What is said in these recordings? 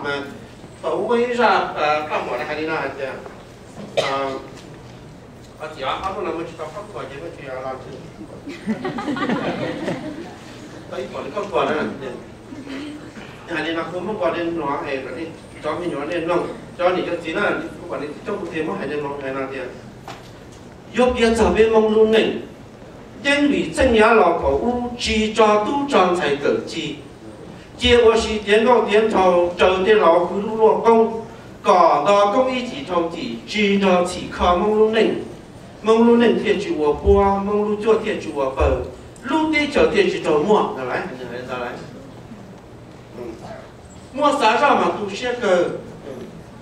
Mas thaum ub muaj ib zaj paj huam hais li no hais tias, txiv ob hnub no muaj tsis tau qhov khuas ces muaj tsis los tau ib pom li qhov khuas na. Hais li no kuv muab nqa li no es cov me nyuam nej mloog, cov niam cov txiv na, kuv pom nej coob kuv thiaj muab hais li no hais no tias, yuav piav txog peb Hmoob lub neej, yeej vim txheej yav los thaum ub tsis tso tub tso ntxhais kawm ci, cia ua si tiav nkauj tiav nraug raws tej laus hwj lub luaj koob, kom nto koob ib cim dhau cim tsis nrog txhim kho Hmoob lub neej. Hmoob lub neej thiaj tsis ua puab, Hmoob lub cuab thiaj tsis ua pawg, lub teb chaws thiaj tsis raug muaj. Muab xav zoj mas tu siab kawg,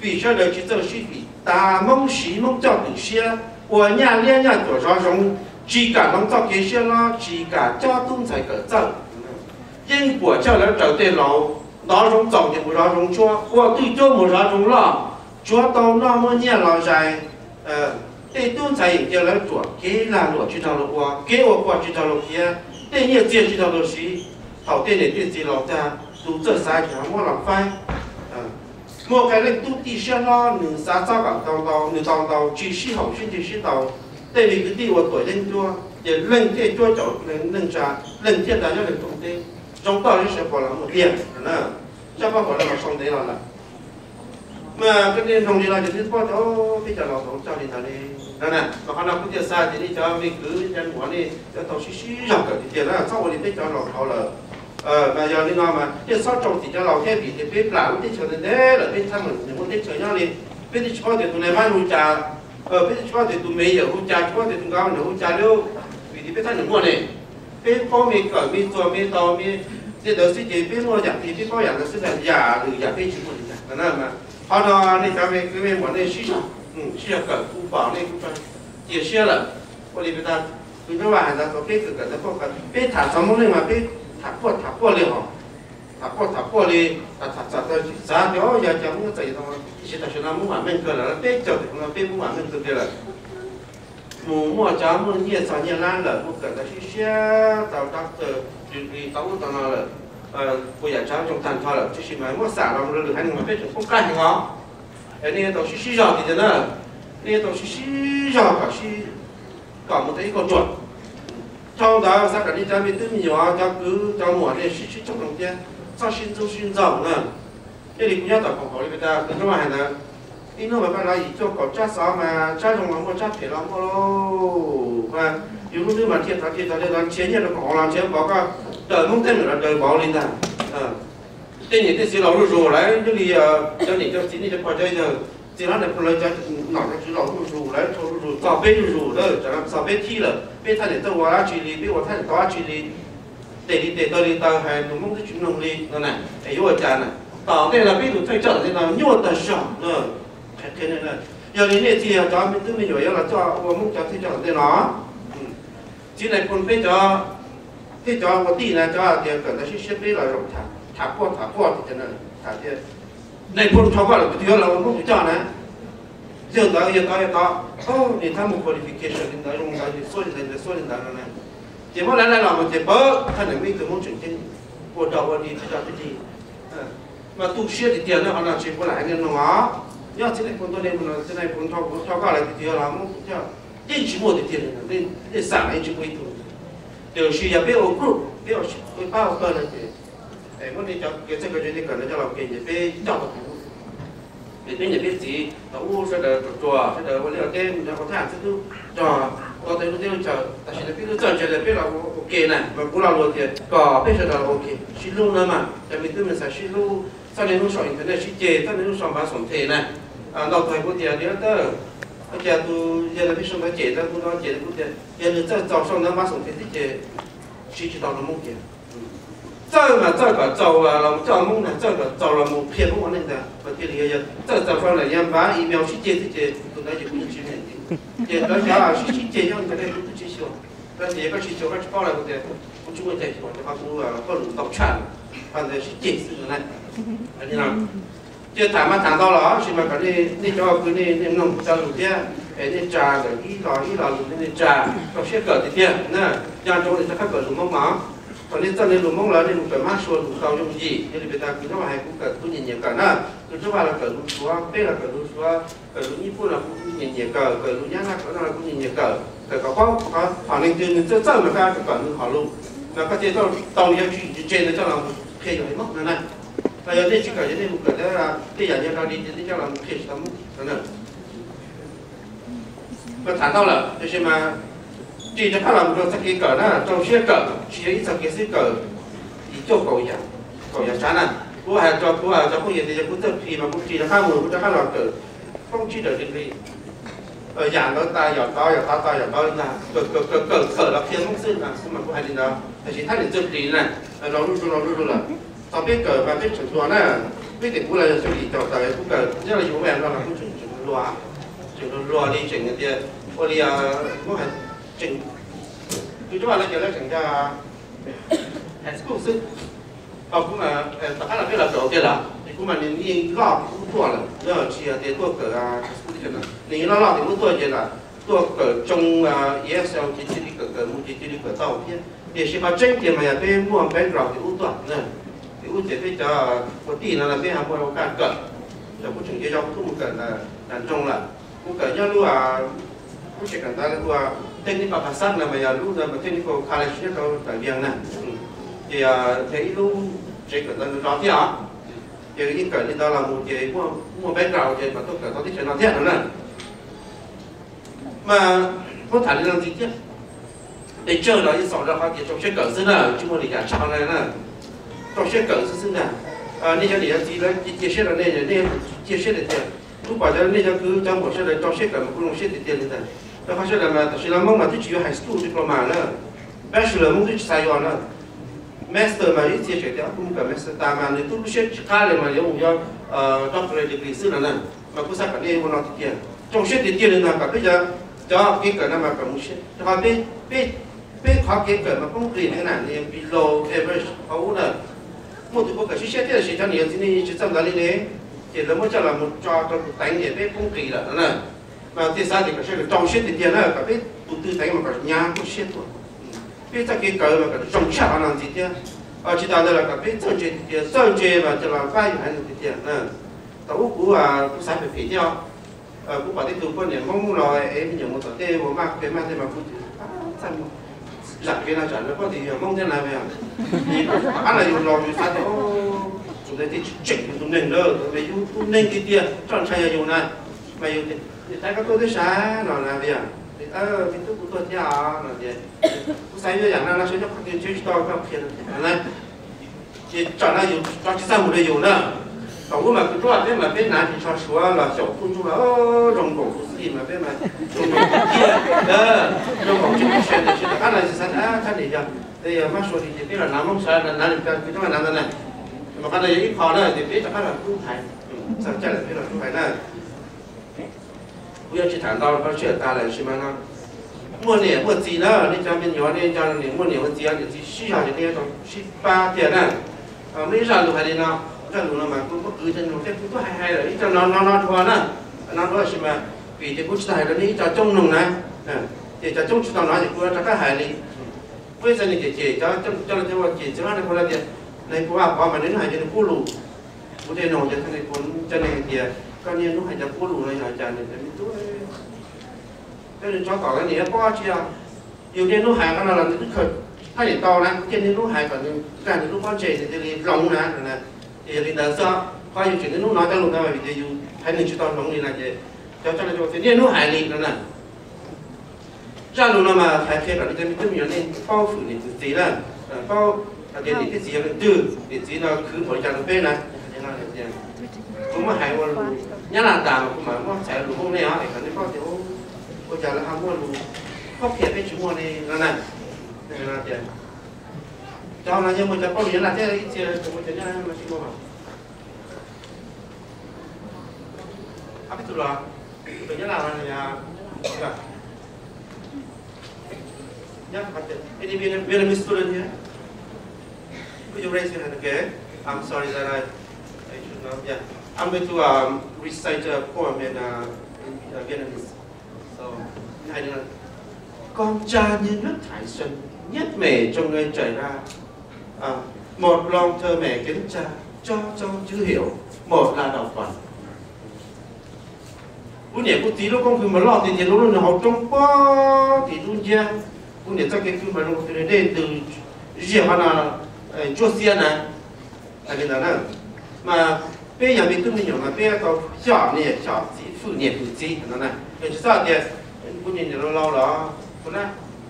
vim sawv daws tsis txawj sib fim, tas Hmoob siv Hmoob coj twm siab, ua nyaj liab nyaj cuam zov zoov, tsis kam hloov txoj kev siab hlob, tsis kam cob tub ntxhais kawm txawj. Yeej puam chawj lawv raws tej laus, ntov zoov txaus ces mus zov zoov tshuab, ua twj cuab mus zov zoov loj, tsuav tau noj muab nyiaj los zais. Tej tub ntxhais yeem cia lawv ruam, kev lag luam tsis raug luag ua, kev ua quag tsis raug luag khiav, tej nyiaj txiag tsis raug luag siv. Thaum tej niam tej txiv laus tag, tus txawj xav ces ho muab los faib. Muaj qee leej tub tij siab hlob, nws xav txob kom tau ntau, nws tau ntau, tsis sib haum sib ntsib sib tau. Tej me kwv tij ua tuam yeeb ncuab, ces leej thiaj cuab caum leej tsa, leej thiaj da nyob leej tsoom teb. Zoo toj sawv pos los muaj tiag. Zaj paj huam no los sau ntev los lawm. Mas koj nej mloog li no ces nej paub tias peb cov laus tau coj li ntawd li no na. Mas qhov no kuv thiaj xav tias nej cov me kwv cov muam nej yuav tau sib sib zog kawm tiag tiag na, txhob ua li peb cov laus dhau lawm. Mas yog li no mas nej txhob rau txim cov laus thiab, vim tias peb plam lub teb chaws ntev ntev lawm, peb txhaj meem nws muaj teb chaws nyob li, peb twb tsis paub tias tus nais mas hu cas, peb twb tsis paub tias tus me yawm hu cas, tsis paub tias tus nkauj nws hu cas li, vim tias peb txhaj meem muaj ne. Peb paub me kawm me txuas me tau me tej ntawd xwb ces peb muaj yam twg peb paub yam ntawd xwb, yam lwm yam peb tsis muaj li cas no na. Qhov no nej cov me kwv me muam nej sib zog, sib zog kawm, kuv pom nej kuj tso cia siab lawm. Ua li peb tas, kuv nyob vaj hais ntawd tau peb kawm kawm ntawv poj kawm, peb tham txog Hmoob neej mas peb tham quaj tham quaj li hos, tham quaj tham quaj li, tham txog txawm tsis xav tias yog cov Hmoob txawm tau, tiam sis tam sim no Hmoob vam meej kawg lawm, peb caug tam sim no peb Hmoob vam meej kawg kiag lawm. Mus muaj cov muaj nyiaj txog nyiaj lab lawm, muaj kawm ntawv siab siab, tau doctor, degree, tau ub tau no lawm, kuv yam tsav zoo tag nrho lawm, tiam sis mas muab xam los mus rau lwm haiv neeg mas peb tseem poob qab heev os. Es nej yuav tau sib sib zog tiag tiag na, nej yuav tau sib sib zog kom sib, kom mus tau ib kauj ruam. Dhau ntawd xav kom nej cov me tub me nyuam, cov kwv cov muam nej sib sib tsoom zoo thiab, txhob sib ntxub sib ntxaug na. Thiaj li kuv nyob tom koom haum li peb tas kuv nyob hais ntawd, ib hnub mas koj lawv yim cuaj kaum tsab xov mas tsab zoo los muaj, tsab phem los muaj lauj. Yus lub hnub mas nrhiav thov nrhiav thov nrhiav nrhiav nyiaj rau koom haum los nrhiav npaum koj daws Hmoob teeb meem los daws npaum li ntag. Tej niam tej txiv laus zuj zus lawv, nyob li cov niam cov txiv nej cov pog cov yawg, txiv hlob niam hlob lawv cov nom cov tswv laus zuj zus lawv, tau zuj zus txog peb zuj zus lawm, txog peb thib lawm, peb thaj niam tau ua dab tsi li, peb ua thaj niam tau dab tsi li, tes li tes taw li taw hais tus Hmoob twb tsis mloog li no na, es yuav ua cas na? Tom ntej no peb tus thawj coj tom ntej no nyuaj tag zog na. Yog li nej thiaj yog cov me tub me nyuam yuav los coj ua Hmoob cov thawj coj tom ntej no. Txiv nais phoo peb cov, peb cov ua tij na, cov tias kawm ntawv siab siab peb los zaum tham, tham quaj tham quaj tias, tham tias nais phoo rho koj lawm kuv twb yuav los ua Hmoob tus coj na. Yog ntawd yog tod yog tod, nws thab mus qualification li ntawd, zoo ntawd, nws xuab li ntawd, nws xuab li ntawd no na. Ces muab lawv laij los mus ces pab thaj niam muaj ib tug Hmoob tseem ceeb ua dog ua dig tsis dog tsis dig. Mas tu siab tiag tiag na, qhov no tsis puav leej hais li no os. Nyob txiv nais phoo tuaj li mus no, txiv nais phoo rho kuv, rho koj lawm kuv twb yuav los Hmoob tus coj, yeej tsis muaj tiag tiag li, nej xam yeej tsis muaj ib tug. Tiam sis yog peb ua group, peb ua pab ua pawg no ces muab nej cov kev txawj kev ntse nej kawm ntawv coj los ua ke ces peb coj tau. Vim peb niam peb txiv thaum ub sawv daws ruam ruam, sawv daws ua liaj ua teb mus nrog ua thaj xwb tub rog, ua tau lub teb lub chaw, tam sim no peb lub txawj ntse lawm peb los ua ke na, mas kuv lo lus tias kom peb sawv daws ua ke sib hlub na mas, cov me tub me ntxhais sib hlub, txhob niaj hnub saum internet sib ceg, txhob niaj hnub sau npav xoom them na. Ntau tus hais kuv tias, Niam Tawj, ua cas tus yawg no pheej sau ntawv cem ntawd, kuv no cem kuv tias, yog nws txawj txaus sau ntawv npav xoom them xwb ces siv tsis tau rau Hmoob kiag. Txawj mas txawj kom txaus los mus coj Hmoob na, txawj kom txaus los mus qhia Hmoob ua neej ntag, mas thiaj li yog txawj txaus sau ntawv npav email sib ceg xwb ces tus ntawd ces kuv yeej tsis mloog. Ces lawv cov sib sib ceg nyob ntawd kuv twb tsis xyuas, lawv tias koj tsis xyuas koj tsis paub lawm, kuv tias kuv tsis muaj cai xyuas rau qhov kuv paj lus ntau tshaj, qhov ntawd sib ceg xwb na. Ces tham mas tham ntau los sis mas kom nej cov kwv nej mloog kuv cov lus thiab, es nej tsa ntawm ib lo ib lo lus nej tsa rau siab kawm tiag tiag na, nco ntsoov li rov qab kawm lus Hmoob mas. Thaum nej txawj nej lus Hmoob lawm nej mus kawm mab sua lus tau yooj yim, yog li peb tas kuv nyob Vaj Hais kuv kawm kuv nyiam nyiam kawm na, lus Tsab Vaj los kawm lus Suav, peb los kawm lus Suav, kawm lus Nyij Pooj los kuv nyiam nyiam kawm, kawm lus Nyab Laj kawm no los kuv nyiam nyiam kawm, kawm kom paub qhov, thaum leej twg nws txawj txawj mas koj kawm nws hom lus, mas koj thiaj tau nws yog tswv yim ntse ntse no coj los qhia yus hais Hmoob no na. Los yog nej tsis kawm ces nej mus kawm tej yam nyob rau li ces nej coj los qhia tsis tau Hmoob no na. Mas tham ntau lawm, tiam sis mas ris rov qab los mus rau txoj kev kawm na, rau siab kawm, tsis yog ib txoj kev xwb, kawm ib cuaj kaum yam, kaum yam tsav na. Kuv hais rau kuv cov phooj ywg tias yog kuv txawj qhia mas kuv ris rov qab mus, kuv rov qab los kawm poob tsib daim degree. Yam ntawd tas yam tod, yam tod tas yam tod li ntag, kawm kawm kawm kawm los qhia Hmoob xwb na, mas kuv hais li ntawd. Tab sis thab niam txawj ris na, rau lub zog rau lub zog lawm. Thaum peb kawm mas peb tseem hluas na, peb tias kuv los yog xyoo yim caum tawm kuv kawm nyob los yus ua no los kuv tseem hluas, tseem hluas li tseem tias ua li muab hais tseem, tus cov vaj no ces lawv tseem cov high school xwb. Tom qab los peb los kawm ua ke lawm ces kuv mas nws yeej loj kuv tuaj lawm, tsis yog tias tuaj kawm high school no, nws yeej loj loj tias muab tuaj ces lawm, tuaj kawm tsoo E S L ces cia li kawm kawm mus ces cia li kawm tau thiab. Tiam sis qhov tseeb tiag mas yog peb muaj background tim ub tuaj, tim ub ces peb cov ua tij no peb ho muaj ua kaj kawm, cov kuv tseem yog kuv tuaj mus kawm nram nroog lawm. Kuv kawm nyob lub, lub tsev kawm ntawv ua Technical Pasar no mas yog lub ntawd mas Technical College nyob rau nram Vias na. Ces yog ib lub tsev kawm ntawv nrov thiab os. Ces yeej kawm li ntawd los mus ces muaj background ces mam tuaj kawm tau teb chaws no thiab no na. Mas muab tham li no ntxiv thiab, pes tsawg los yeej xaus rau qhov tias rau siab kawm xwb na, tsis muaj li cas tshaj na, rau siab kawm xwb xwb ntag. Nej cov niam cov txiv lawv cia siab rau nej, nej cia siab tiag tiag. Kuv pom cov nej cov kwv cov muam sawv daws rau siab kawm mas kuv zoo siab tiag tiag li ntag. Rau qhov sawv daws mas tam sim no Hmoob mas twb tsis yuav high school diploma na, bachelor Hmoob twb tsis xav yuav na, master mas ib txhia tseem tias kuv mus kawm master tas mas nws twb lub siab tsis qab li mas yuav mus yuav doctorate degree xwb no na. Mas kuv xav kom nej ua no tiag tiag, rau siab tiag tiag li ntag kom peb cov, cov kev kawm no mas kom mus siab rau qhov peb, peb qhov kev kawm mas poob qis na, nws below average hauv ub na. Muaj tus puav kawm siab siab thiab tiam sis cov niam cov txiv nej tsis txawj ntawd li ne, ces lawv muab coj los mus tso rau tus teev ces peb poob qis lawm no na. Mas thiaj xav tias kom sawv daws rau siab tiag tiag na kom peb tus twg teev mas kom hnyav tuaj siab tuaj. Peb txoj kev kawm mas kom zoo tshaj qhov no ntxiv thiab. Tsis tas ntawd los kom peb txawj ntse tiag tiag, txawj ntse mas coj los pab yus haiv neeg tiag tiag na. Thaum ub kuv, kuv xav phem phem thiab os. Kuv pom tej tug poj niam Hmoob los es me nyuam mus tom tej ua maj kev maj tej mas kuv txaj muag zam kev no tsam lawv paub tias yus yog Hmoob thiab na. Tom qab no yus los yus xav tias, tsum ntawd tej tsis tseem yus tus neeg lawm, yus tus neeg tiag tiag, txoj ntshai yog yus na. Mas yus tias, niam tais koj tuaj twb sav no na, tias, me tub kuv tuaj thiab no tias, kuv xav yuav yam no no sawv nyob qhov twg ntshe tsis tau koj qhia no na. Ces tsam no yus tso tsis txaj mus rau yus na. Thaum ub mas kuv tuaj peb mas peb hnav ris tsho Suav los xyaum kuj ntsuj los zoo nkaus kuv xwb mas peb mas zoo nkaus kuv tiag, zoo nkaus tsis kuv siab tiam sis tom qab no yus xav tias thaj niam yog, yog mab sua li ces peb los hnav Hmoob sawv hnav li kuv tuaj hnav ntawd na. Mas qhov no yog ib qho na ces peb rov qab los hlub haiv, txog caij lawm peb los hlub haiv na. Kuv yuav tsis tham ntau rau qhov sij hawm tas lawm sis mas no muaj niam muaj txiv na, nej cov me nyuam nej cov niam muaj niam muaj txiv, niam txiv sib zog ces nej yuav tau sib pab tiag na. Muaj ib zaj lus hais li no, zaj lus no mas kuv muab kwv cov nug thiab kuv twb hais hais lawm ib co no no no dhua na, no dhua sis mas vim tias kuv tsis tau hais rau nej ib co coob mloog na, ces cov coob tsis tau hnov ces kuv rov qab hais li. Muaj ib txhia niam cem cem cov coob coob cov ua cem txiv hlob nais phoo tias, nais phoo Vaj Pov mas nws hnub hais ces nws kub lus. Kuv thiaj nug tias, nais phoo cov neeg hais tias koj niaj hnub hais cov kub lus no yog cas? Nws tias, me tub, peb neeg tso tom no nws yuav paub tsi os. Yus niaj hnub hais qhov no los nws twb khaws thaj niam tau na, kuv thiaj niaj hnub hais kom nws nkag nws lub pob ntseg nws thiaj li hloov na no na. Ces yog li ntawd xwb, qhov yus tseem niaj hnub hnov cov lus ntawd mas vim tias yus haiv neeg tsis tau hloov li na ces cov tso no tias niaj hnub hais li no na. Zaj lus no mas hais qhia kom nej cov me tub me nyuam nej paub hwm niam hwm txiv na, paub hais tias niam thiab txiv yog leej twg, niam txiv no khwv npaum li cas rau peb na. Kuv muab hais ua lus Nyab Laj tas mas kuv mam muab txhais lus Hmoob nej os, es kom nej paub tias ua cas lawv ho muaj lus qhuab qhia peb tsis muaj li no na. Tias cov no yeej muaj cov paub lus Nyab Laj thiab ib txhia tseem muaj cov Nyab Laj no tsis muaj. Ab peb tus los, tus Nyab Laj no, Vietnamese student here? Could you raise your hand? Okay. I'm sorry that I, I should know. Yeah. I'm going to um, recite a poem in, uh, in uh, Vietnamese. So, I don't know. Con trai như nước Thái Xuân, nhất mẻ trong người chảy ra. Một lòng thờ mẹ kính cha, cho cháu chữ hiếu, một là đạo Phật. Kuv niam kuv txiv lub koob hws mas loj tiag tiag, lub lub nws hauv roob pob tim lub nciab. Kuv niam txoj kev hws mas zoo tus dej ntws ziag qhov no, ntsuab xiab na. Li ntawd na, mas peb yog me tub me nyuam mas peb tau xyom niam xyom txiv, hwm niam hwm txiv no na. Tsis txhob tias kuv niam niam laus laus los kuv na,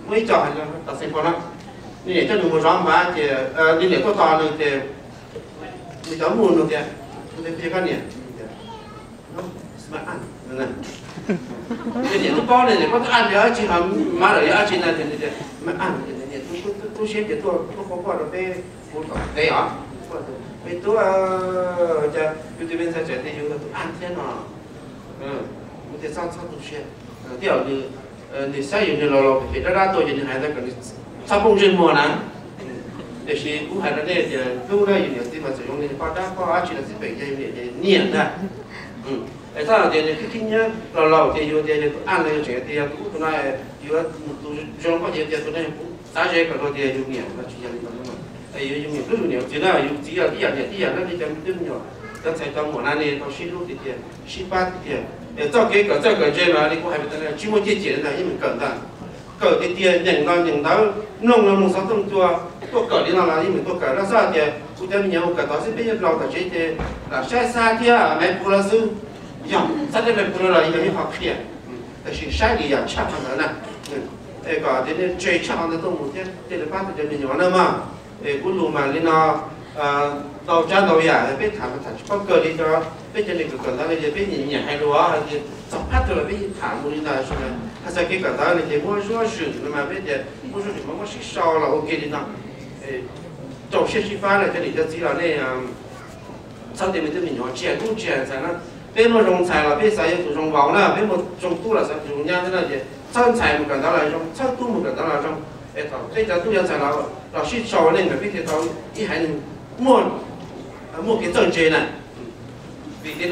muaj ib co hais tau xeeb pog no, niam coj nws mus zov npav ces niam tuaj tos nws ces nws cov mus nug tias, kuv tias koj niam, niam twb paub ne, niam paub twb aj tias dab tsi, ho mab lawm yog dab tsi na, tias niam tub siab ces tuaj, tuaj qhuas koj rau peb, kuv tom teb os, me tub, cas yus tus me ntxhais tseem tias yus yog tus aj thiab no, kuv tias txhob, txhob tu siab, tej zaum nws saib yus niag laus laus phem phem dab dab tuaj ces nws hais ntawd kom nws txhob poob ntsej muag na. Tiam sis kuv hais rau nej tias hlub na, yus niam txiv mas txawm zoo li poj dab poj dab tsi los xij peem ces yus niam ces niam ntag. Es txhob tias nws khib khib nyiab laus laus tias yus tias yog tus aj no, yus tseem tias yog tus ub tus no, yus tus zoo poj ces tias tus no yog kuv txav ze kom luag tias yus niam no, tsis yog li ntawd. Yus, yus niam hlub yus niam txiv na, yus txiv yog tib yam niam tib yam na, li cov me tub me nyuam, cov ntxhais cov muam na, nej tau sib hlub tiag tiag, sib pab tiag tiag. Es txoj kev kawm txawj kawm ntse mas li kuv hais tas, tsis muaj ciaj ciam li ntawd, yeej meem kawm ntag. Kawm tiag tiag, nyeem no nyeem ntawv, mloog no mloog xov tooj cua, tuaj kawm li no los yeej meem tuaj kawm no. Txhob tias kuv cov me nyuam mus kawm tod xwb peb nyob laus tom tsev ces lam saib xab thiab maiv puv lawv xwb. Yog xab thiab maiv puv lawv los yog ib qho qhia, tab sis saib li yam tshaj qhov ntawd na. Es kom tias nej ntse tshaj qhov ntawd tuaj mus thiab thiaj li pab tau cov me nyuam na mog. Es kuv lus mas li no, ntau tsav ntau yam peb tham mas tham tsis paub kawg li, cov peb cov niam kawm ntawv no ces peb nyiam nyiam hais lus hais tias txog phab twg los peb yeej tham mus li ntawd. Hais txog kev kawm ntawv no ces muab zuab zwm no mas peb tias muab zuab zwm mas muab sib sau los ua ke li no. Rau siab sib fab na cov niam cov txiv los nej txhob tias me tub me nyuam tsiaj tub tsiaj ntxhais na. Peb muaj zoo ntxhais los peb xav yuav tus zoo vauv na, peb muaj zoo tub los xav tus zoo nyab thiab na, ces txhawb ntxhais mus kawm ntawv los zoo, txhawb tub mus kawm ntawv los zoo. Es thaum peb cov tub cov ntxhais los sib sau nej mas peb thiaj tau ib haiv neeg muaj, muaj kev txawj ntse na. Vim tias